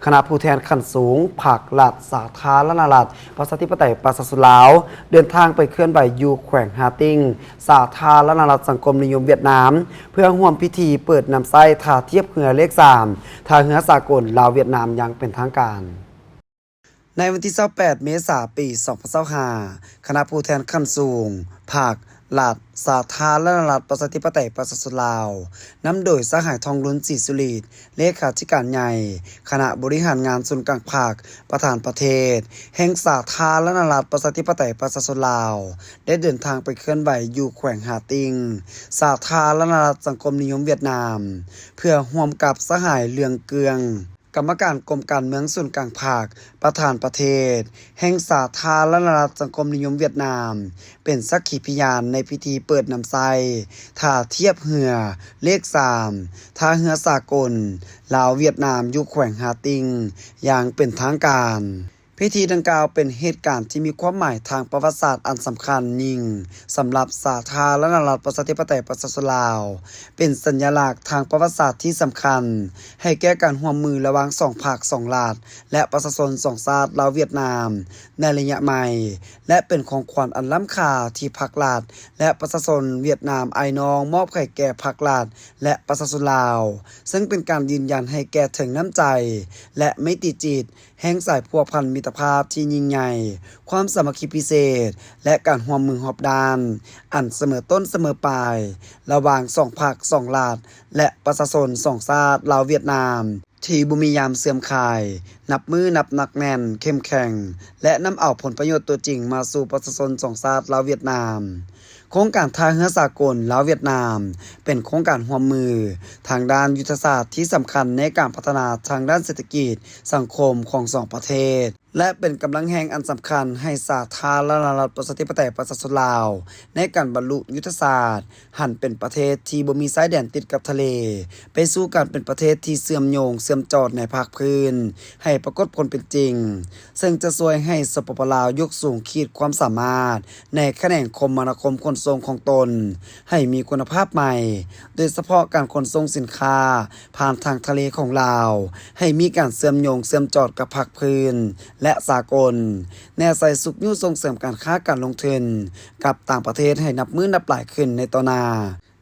ຄະນະຜູ້ແທນຂັ້ນສູງພັກລັດສາທາລະນະລັດປະຊາທິປະໄຕປະຊາຊົນລາວ ເດີນທາງໄປເຄື່ອນໄຫວຢູ່ແຂວງຮ່າຕິງ ສາທາລະນະລັດສັງຄົມນິຍົມຫວຽດນາມ ເພື່ອຮ່ວມພິທີເປີດນຳໃຊ້ທ່າທຽບເຮືອເລກສາມ ທ່າເຮືອສາກົນລາວຫວຽດນາມຢ່າງເປັນທາງການ. ໃນວັນທີຊາວແປດ ເມສາ ປີສອງພັນຊາວຫ້າ ຄະນະຜູ້ແທນຂັ້ນສູງພັກລັດສາທາລະນະລັດປະຊາທິປະໄຕປະຊາຊົນລາວ ນຳໂດຍສະຫາຍ ທອງລຸນ ສີສຸລິດ ເລຂາທິການໃຫຍ່ຄະນະບໍລິຫານງານສູນກາງພັກ ປະທານປະເທດແຫ່ງສາທາລະນະລັດປະຊາທິປະໄຕປະຊາຊົນລາວ ໄດ້ເດີນທາງໄປເຄື່ອນໄຫວຢູ່ແຂວງຮ່າຕິງ ສາທາລະນະລັດສັງຄົມນິຍົມຫວຽດນາມ ເພື່ອຮ່ວມກັບສະຫາຍ ເລື່ອງ ເກືອງ ກຳມະການກົມການເມືອງສູນກາງພັກ ປະທານປະເທດແຫ່ງສາທາລະນະລັດສັງຄົມນິຍົມຫວຽດນາມ ເປັນສັກຂີພະຍານໃນພິທີເປີດນຳໃຊ້ທ່າທຽບເຮືອເລກສາມ ທ່າເຮືອສາກົນລາວຫວຽດນາມ ຢູ່ແຂວງຮ່າຕິງຢ່າງເປັນທາງການ. ພິທີດັ່ງກ່າວເປັນເຫດການທີ່ມີຄວາມໝາຍທາງປະຫວັດສາດອັນສຳຄັນຍິ່ງສຳລັບສາທາລະນະລັດປະຊາທິປະໄຕປະຊາຊົນລາວ, ເປັນສັນຍະລັກທາງປະຫວັດສາດທີ່ສຳຄັນໃຫ້ແກ່ການຮ່ວມມືລະຫວ່າງສອງພັກສອງລັດ ແລະ ປະຊາຊົນສອງຊາດລາວຫວຽດນາມໃນໄລຍະໃໝ່ ແລະ ເປັນຂອງຂວັນອັນລ້ຳຄ່າທີ່ພັກລັດ ແລະ ປະຊາຊົນຫວຽດນາມອ້າຍນ້ອງມອບໃຫ້ແກ່ພັກລັດ ແລະ ປະຊາຊົນລາວ, ເຊິ່ງເປັນການຢືນຢັນໃຫ້ແກ່ເຖິງນ້ຳໃຈ ແລະ ໄມຕີຈິດ ແຫ່ງສາຍພົວພັນມິດຕະພາບທີ່ຍິ່ງໃຫຍ່, ຄວາມສາມັກຄີພິເສດ ແລະ ການຮ່ວມມືຮອບດ້ານ ອັນສະເໝີຕົ້ນສະເໝີປາຍ ລະຫວ່າງສອງພັກສອງລັດ ແລະ ປະຊາຊົນສອງຊາດລາວຫວຽດນາມ ທີ່ບໍ່ມີຍາມເສື່ອມຄາຍ, ນັບມື້ນັບໜັກແໜ້ນ, ເຂັ້ມແຂງ ແລະ ນຳເອົາຜົນປະໂຫຍດຕົວຈິງມາສູ່ປະຊາຊົນສອງຊາດລາວຫວຽດນາມ. ໂຄງການທ່າເຮືອສາກົນລາວຫວຽດນາມ ເປັນໂຄງການຮ່ວມມືທາງດ້ານຍຸດທະສາດທີ່ສຳຄັນໃນການພັດທະນາທາງດ້ານເສດຖະກິດ, ສັງຄົມຂອງສອງປະເທດ ແລະ ເປັນກຳລັງແຮງອັນສຳຄັນໃຫ້ສາທາລະນະລັດປະຊາທິປະໄຕປະຊາຊົນລາວ ໃນການບັນລຸຍຸດທະສາດ ຫັນເປັນປະເທດທີ່ບໍ່ມີຊາຍແດນຕິດກັບທະເລ ໄປສູ່ການເປັນປະເທດທີ່ເຊື່ອມໂຍງເຊື່ອມຈອດໃນພາກພື້ນ ໃຫ້ປາກົດຜົນເປັນຈິງ, ເຊິ່ງຈະຊ່ວຍໃຫ້ ສປປ ລາວ ຍົກສູງຂີດຄວາມສາມາດໃນຂະແໜງຄົມມະນາຄົມຂົນສົ່ງຂອງຕົນໃຫ້ມີຄຸນນະພາບໃໝ່, ໂດຍສະເພາະການຂົນສົ່ງສິນຄ້າຜ່ານທາງທະເລຂອງລາວ ໃຫ້ມີການເຊື່ອມໂຍງເຊື່ອມຈອດກັບພາກພື້ນ ແລະ ສາກົນ, ແນໃສ່ຊຸກຍູ້ສົ່ງເສີມການຄ້າການລົງທຶນກັບຕ່າງປະເທດໃຫ້ນັບມື້ນັບຫຼາຍຂຶ້ນໃນຕໍ່ໜ້າ.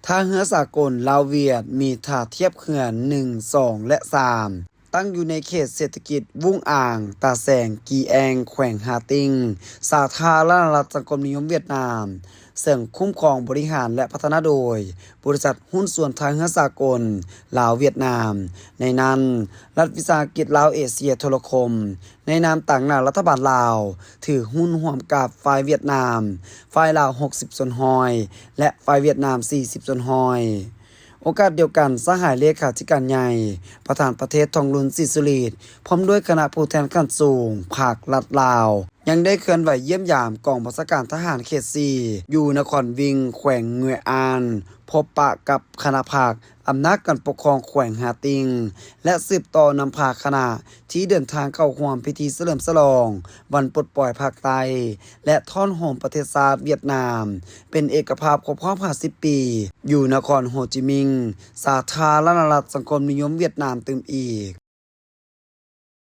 ທ່າເຮືອສາກົນລາວຫວຽດ ມີທ່າທຽບເຮືອໜຶ່ງ ສອງ ແລະ ສາມ ຕັ້ງຢູ່ໃນເຂດເສດຖະກິດວຸ້ງອາງ, ຕາແສງ, ກີແອງ, ແຂວງຮ່າຕິງ, ສາທາລະນະລັດສັງຄົມນິຍົມຫວຽດນາມ, ເຊິ່ງຄຸ້ມຄອງບໍລິຫານ ແລະ ພັດທະນາໂດຍບໍລິສັດຫຸ້ນສ່ວນທ່າເຮືອສາກົນລາວຫວຽດນາມ, ໃນນັ້ນ ລັດວິສາຫະກິດລາວເອເຊຍໂທລະຄົມ ໃນນາມຕາງໜ້າລັດຖະບານລາວ ຖືຫຸ້ນຮ່ວມກັບຝ່າຍຫວຽດນາມ, ຝ່າຍລາວຫົກສິບສ່ວນຮ້ອຍ ແລະ ຝ່າຍຫວຽດນາມສີ່ສິບສ່ວນຮ້ອຍ. ໂອກາດດຽວກັນ, ສະຫາຍເລຂາທິການໃຫຍ່ ປະທານປະເທດ ທອງລຸນ ສີສຸລິດ ພ້ອມດ້ວຍຄະນະຜູ້ແທນຂັ້ນສູງພັກລັດລາວ ຍັງໄດ້ເຄື່ອນໄຫວຢ້ຽມຢາມກອງບັນຊາການທະຫານເຂດສີ່ ຢູ່ນະຄອນວິງ ແຂວງງວຍອານ, ພົບປະກັບຄະນະພັກ ອຳນາດການປົກຄອງແຂວງຮ່າຕິງ ແລະ ສືບຕໍ່ນຳພາຄະນະທີ່ເດີນທາງເຂົ້າຮ່ວມພິທີສະເຫຼີມສະຫຼອງວັນປົດປ່ອຍພາກໃຕ້ ແລະ ທ້ອນໂຮມປະເທດຊາດຫວຽດນາມ ເປັນເອກະພາບຄົບຮອບຫ້າສິບປີ ຢູ່ນະຄອນໂຮຈິມິງ ສາທາລະນະລັດສັງຄົມນິຍົມຫວຽດນາມຕື່ມອີກ.